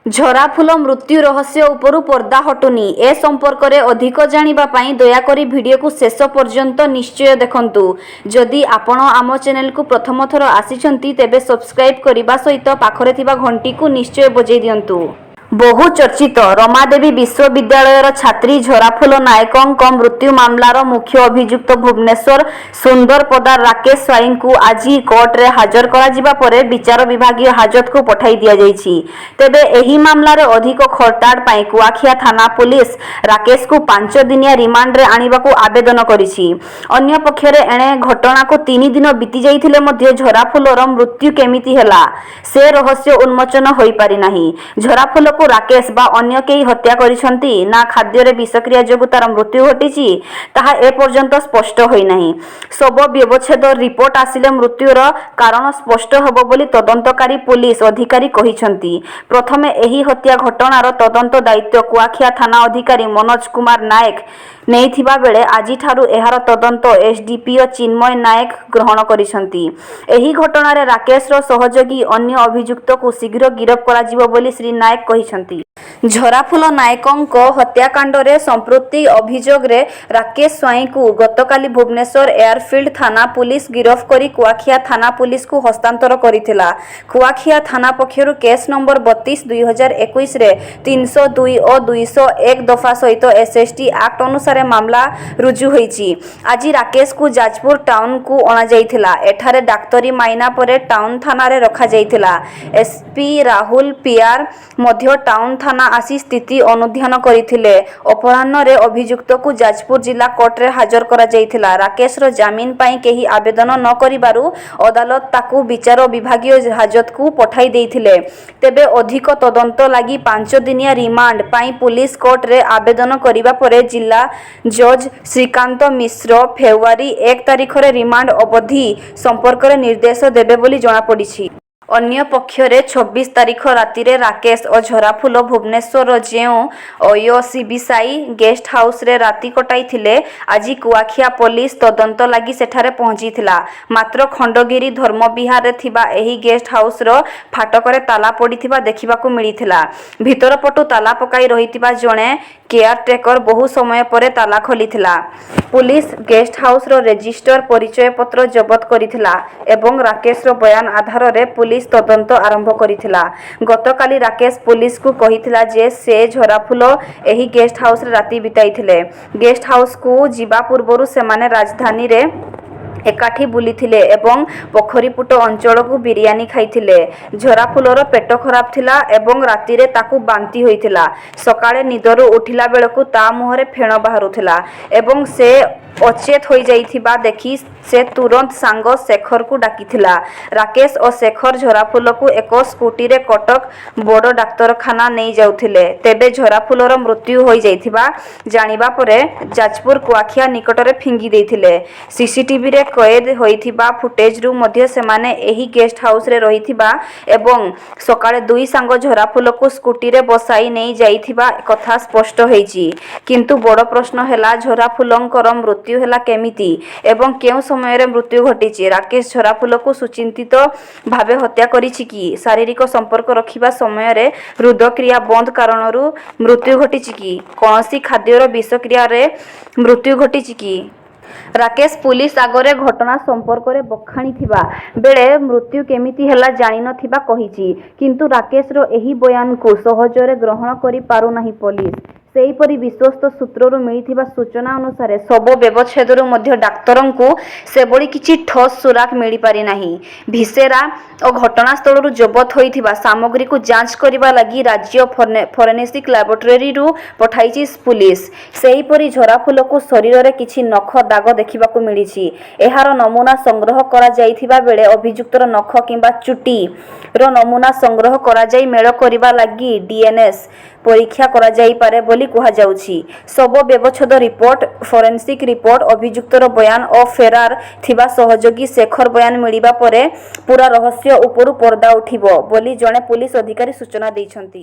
ଝରାଫୁଲ ମୃତ୍ୟୁ ରହସ୍ୟ ଉପରୁ ପର୍ଦ୍ଦା ହଟୁନି। ଏ ସମ୍ପର୍କରେ ଅଧିକ ଜାଣିବା ପାଇଁ ଦୟାକରି ଭିଡିଓକୁ ଶେଷ ପର୍ଯ୍ୟନ୍ତ ନିଶ୍ଚୟ ଦେଖନ୍ତୁ। ଯଦି ଆପଣ ଆମ ଚ୍ୟାନେଲକୁ ପ୍ରଥମ ଥର ଆସିଛନ୍ତି, ତେବେ ସବସ୍କ୍ରାଇବ୍ କରିବା ସହିତ ପାଖରେ ଥିବା ଘଣ୍ଟିକୁ ନିଶ୍ଚୟ ବଜାଇ ଦିଅନ୍ତୁ। ବହୁ ଚର୍ଚ୍ଚିତ ରମାଦେବୀ ବିଶ୍ୱବିଦ୍ୟାଳୟର ଛାତ୍ରୀ ଝରାଫୁଲ ନାୟକଙ୍କ ମୃତ୍ୟୁ ମାମଲାର ମୁଖ୍ୟ ଅଭିଯୁକ୍ତ ଭୁବନେଶ୍ୱର ସୁନ୍ଦରପଦାର ରାକେଶ ସ୍ୱାଇଁଙ୍କୁ ଆଜି କୋର୍ଟରେ ହାଜର କରାଯିବା ପରେ ବିଚାର ବିଭାଗୀୟ ହାଜତକୁ ପଠାଇ ଦିଆଯାଇଛି। ତେବେ ଏହି ମାମଲାରେ ଅଧିକ ଖୋଳତାଡ଼ ପାଇଁ କୁଆଖିଆ ଥାନା ପୁଲିସ ରାକେଶକୁ 5 ଦିନିଆ ରିମାଣ୍ଡରେ ଆଣିବାକୁ ଆବେଦନ କରିଛି। ଅନ୍ୟପକ୍ଷରେ ଏଣେ ଘଟଣାକୁ 3 ଦିନ ବିତିଯାଇଥିଲେ ମଧ୍ୟ ଝରାଫୁଲର ମୃତ୍ୟୁ କେମିତି ହେଲା, ସେ ରହସ୍ୟ ଉନ୍ମୋଚନ ହୋଇପାରିନାହିଁ। ଝରାଫୁଲକୁ ରାକେଶ ବା ଅନ୍ୟ କେହି ହତ୍ୟା କରିଛନ୍ତି ନା ଖାଦ୍ୟରେ ବିଷକ୍ରିୟା ଯୋଗୁଁ ତାର ମୃତ୍ୟୁ ଘଟିଛି, ତାହା ଏପର୍ଯ୍ୟନ୍ତ ସ୍ପଷ୍ଟ ହୋଇନାହିଁ। ଶବ ବ୍ୟବଚ୍ଛେଦ ରିପୋର୍ଟ ଆସିଲେ ମୃତ୍ୟୁର କାରଣ ସ୍ପଷ୍ଟ ହେବ ବୋଲି ତଦନ୍ତକାରୀ ପୁଲିସ ଅଧିକାରୀ କହିଛନ୍ତି। ପ୍ରଥମେ ଏହି ହତ୍ୟା ଘଟଣାର ତଦନ୍ତ ଦାୟିତ୍ୱ କୁଆଖିଆ ଥାନା ଅଧିକାରୀ ମନୋଜ କୁମାର ନାୟକ ନେଇଥିବା ବେଳେ ଆଜିଠାରୁ ଏହାର ତଦନ୍ତ ଏସଡିପିଓ ଚିନ୍ମୟ ନାୟକ ଗ୍ରହଣ କରିଛନ୍ତି। ଏହି ଘଟଣାରେ ରାକେଶର ସହଯୋଗୀ ଅନ୍ୟ ଅଭିଯୁକ୍ତକୁ ଶୀଘ୍ର ଗିରଫ କରାଯିବ ବୋଲି ଶ୍ରୀ ନାୟକ କହିଛନ୍ତି। ଝରାଫୁଲ ନାୟକଙ୍କ ହତ୍ୟାକାଣ୍ଡରେ ସମ୍ପୃକ୍ତି ଅଭିଯୋଗରେ ରାକେଶ ସ୍ୱାଇଁକୁ ଗତକାଲି ଭୁବନେଶ୍ୱର ଏୟାରଫିଲ୍ଡ ଥାନା ପୁଲିସ ଗିରଫ କରି କୁଆଖିଆ ଥାନା ପୁଲିସକୁ ହସ୍ତାନ୍ତର କରିଥିଲା। କୁଆଖିଆ ଥାନା ପକ୍ଷରୁ କେସ୍ ନମ୍ବର 32/2021ରେ 302 ଓ 201 ଦଫା ସହିତ ଏସ୍ଏସ୍ଟି ଆକ୍ଟ ଅନୁସାରେ ମାମଲା ରୁଜୁ ହୋଇଛି। ଆଜି ରାକେଶକୁ ଯାଜପୁର ଟାଉନକୁ ଅଣାଯାଇଥିଲା। ଏଠାରେ ଡାକ୍ତରୀ ମାଇନା ପରେ ଟାଉନ ଥାନାରେ ରଖାଯାଇଥିଲା। ଏସ୍ପି ରାହୁଲ ପିଆର ମଧ୍ୟ ଟାଉନ ଥାନା ଆସି ସ୍ଥିତି ଅନୁଧ୍ୟାନ କରିଥିଲେ। ଅପରାହ୍ନରେ ଅଭିଯୁକ୍ତକୁ ଯାଜପୁର ଜିଲ୍ଲା କୋର୍ଟରେ ହାଜର କରାଯାଇଥିଲା। ରାକେଶର ଜାମିନ ପାଇଁ କେହି ଆବେଦନ ନ କରିବାରୁ ଅଦାଲତ ତାକୁ ବିଚାର ବିଭାଗୀୟ ହାଜତକୁ ପଠାଇ ଦେଇଥିଲେ। ତେବେ ଅଧିକ ତଦନ୍ତ ଲାଗି 5 ଦିନିଆ ରିମାଣ୍ଡ ପାଇଁ ପୁଲିସ କୋର୍ଟରେ ଆବେଦନ କରିବା ପରେ ଜିଲ୍ଲା ଜଜ୍ ଶ୍ରୀକାନ୍ତ ମିଶ୍ର ଫେବୃଆରୀ 1 ତାରିଖରେ ରିମାଣ୍ଡ ଅବଧି ସମ୍ପର୍କରେ ନିର୍ଦ୍ଦେଶ ଦେବେ ବୋଲି ଜଣାପଡ଼ିଛି। ଅନ୍ୟପକ୍ଷରେ 26 ତାରିଖ ରାତିରେ ରାକେଶ ଓ ଝରାଫୁଲ ଭୁବନେଶ୍ୱରର ଯେଉଁ ଓୟୋ ଶିବସାଇ ଗେଷ୍ଟ ହାଉସରେ ରାତି କଟାଇଥିଲେ, ଆଜି କୁଆଖିଆ ପୋଲିସ ତଦନ୍ତ ଲାଗି ସେଠାରେ ପହଞ୍ଚିଥିଲା। ମାତ୍ର ଖଣ୍ଡଗିରି ଧର୍ମବିହାରରେ ଥିବା ଏହି ଗେଷ୍ଟ ହାଉସର ଫାଟକରେ ତାଲା ପଡ଼ିଥିବା ଦେଖିବାକୁ ମିଳିଥିଲା। ଭିତରପଟୁ ତାଲା ପକାଇ ରହିଥିବା ଜଣେ କେୟାରଟେକର ବହୁ ସମୟ ପରେ ତାଲା ଖୋଲିଥିଲା। ପୁଲିସ ଗେଷ୍ଟ ହାଉସର ରେଜିଷ୍ଟର, ପରିଚୟପତ୍ର ଜବତ କରିଥିଲା ଏବଂ ରାକେଶର ବୟାନ ଆଧାରରେ ପୁଲିସ ତଦନ୍ତ ଆରମ୍ଭ କରିଥିଲା। ଗତକାଲି ରାକେଶ ପୁଲିସକୁ କହିଥିଲା ଯେ ସେ ଝରାଫୁଲ ଏହି ଗେଷ୍ଟ ହାଉସରେ ରାତି ବିତାଇଥିଲେ। ଗେଷ୍ଟ ହାଉସକୁ ଯିବା ପୂର୍ବରୁ ସେମାନେ ରାଜଧାନୀରେ ଏକାଠି ବୁଲିଥିଲେ ଏବଂ ପୋଖରୀପୁଟ ଅଞ୍ଚଳକୁ ବିରିୟାନି ଖାଇଥିଲେ। ଝରାଫୁଲର ପେଟ ଖରାପ ଥିଲା ଏବଂ ରାତିରେ ତାକୁ ବାନ୍ତି ହୋଇଥିଲା। ସକାଳେ ନିଦରୁ ଉଠିଲା ବେଳକୁ ତା ମୁହଁରେ ଫେଣ ବାହାରୁଥିଲା ଏବଂ ସେ ଅଚେତ ହୋଇଯାଇଥିବା ଦେଖି ସେ ତୁରନ୍ତ ସାଙ୍ଗ ଶେଖରକୁ ଡାକିଥିଲା। ରାକେଶ ଓ ଶେଖର ଝରାଫୁଲକୁ ଏକ ସ୍କୁଟିରେ କଟକ ବଡ଼ ଡାକ୍ତରଖାନା ନେଇ ଯାଉଥିଲେ। ତେବେ ଝରାଫୁଲର ମୃତ୍ୟୁ ହୋଇଯାଇଥିବା ଜାଣିବା ପରେ ଯାଜପୁର କୁଆଖିଆ ନିକଟରେ ଫିଙ୍ଗି ଦେଇଥିଲେ। ସିସିଟିଭିରେ କଏଦ ହୋଇଥିବା ଫୁଟେଜରୁ ମଧ୍ୟ ସେମାନେ ଏହି ଗେଷ୍ଟ ହାଉସରେ ରହିଥିବା ଏବଂ ସକାଳେ ଦୁଇ ସାଙ୍ଗ ଝରାଫୁଲକୁ ସ୍କୁଟିରେ ବସାଇ ନେଇ ଯାଇଥିବା କଥା ସ୍ପଷ୍ଟ ହୋଇଛି। କିନ୍ତୁ ବଡ଼ ପ୍ରଶ୍ନ ହେଲା, ଝରାଫୁଲଙ୍କର ମୃତ୍ୟୁ ହେଲା କେମିତି ଏବଂ କେଉଁ ସମୟରେ ମୃତ୍ୟୁ ଘଟିଛି? ରାକେଶ ଝରାଫୁଲକୁ ସୁଚିନ୍ତିତ ଭାବେ ହତ୍ୟା କରିଛି କି? ଶାରୀରିକ ସମ୍ପର୍କ ରଖିବା ସମୟରେ ହୃଦକ୍ରିୟା ବନ୍ଦ କାରଣରୁ ମୃତ୍ୟୁ ଘଟିଛି କି କୌଣସି ଖାଦ୍ୟର ବିଷକ୍ରିୟାରେ ମୃତ୍ୟୁ ଘଟିଛି କି? ରାକେଶ ପୁଲିସ ଆଗରେ ଘଟଣା ସମ୍ପର୍କରେ ବଖାଣିଥିବା ବେଳେ ମୃତ୍ୟୁ କେମିତି ହେଲା ଜାଣିନଥିବା କହିଛି। କିନ୍ତୁ ରାକେଶର ଏହି ବୟାନକୁ ସହଜରେ ଗ୍ରହଣ କରି ପାରୁନାହିଁ ପୋଲିସ। ସେହିପରି ବିଶ୍ୱସ୍ତ ସୂତ୍ରରୁ ମିଳିଥିବା ସୂଚନା ଅନୁସାରେ ଶବ ବ୍ୟବଚ୍ଛେଦରୁ ମଧ୍ୟ ଡାକ୍ତରଙ୍କୁ ସେଭଳି କିଛି ଠୋସ୍ ସୁରାକ ମିଳିପାରିନାହିଁ। ଭିସେରା ଓ ଘଟଣାସ୍ଥଳରୁ ଜବତ ହୋଇଥିବା ସାମଗ୍ରୀକୁ ଯାଞ୍ଚ କରିବା ଲାଗି ରାଜ୍ୟ ଫରେନ୍ସିକ୍ ଲାବୋରେଟୋରୀକୁ ପଠାଇଛି ପୁଲିସ। ସେହିପରି ଝରାଫୁଲକୁ ଶରୀରରେ କିଛି ନଖ ଦାଗ ଦେଖିବାକୁ ମିଳିଛି। ଏହାର ନମୁନା ସଂଗ୍ରହ କରାଯାଇଥିବା ବେଳେ ଅଭିଯୁକ୍ତର ନଖ କିମ୍ବା ଚୁଟିର ନମୁନା ସଂଗ୍ରହ କରାଯାଇ ମେଳ କରିବା ଲାଗି ଡିଏନ୍ଏ ପରୀକ୍ଷା କରାଯାଇପାରେ ବୋଲି କୁହାଯାଉଛି। ଶବ ବ୍ୟବଚ୍ଛେଦ ରିପୋର୍ଟ, ଫରେନ୍ସିକ୍ ରିପୋର୍ଟ, ଅଭିଯୁକ୍ତର ବୟାନ ଓ ଫେରାର ଥିବା ସହଯୋଗୀ ଶେଖର ବୟାନ ମିଳିବା ପରେ ପୂରା ରହସ୍ୟ ଉପରୁ ପର୍ଦ୍ଦା ଉଠିବ ବୋଲି ଜଣେ ପୁଲିସ ଅଧିକାରୀ ସୂଚନା ଦେଇଛନ୍ତି।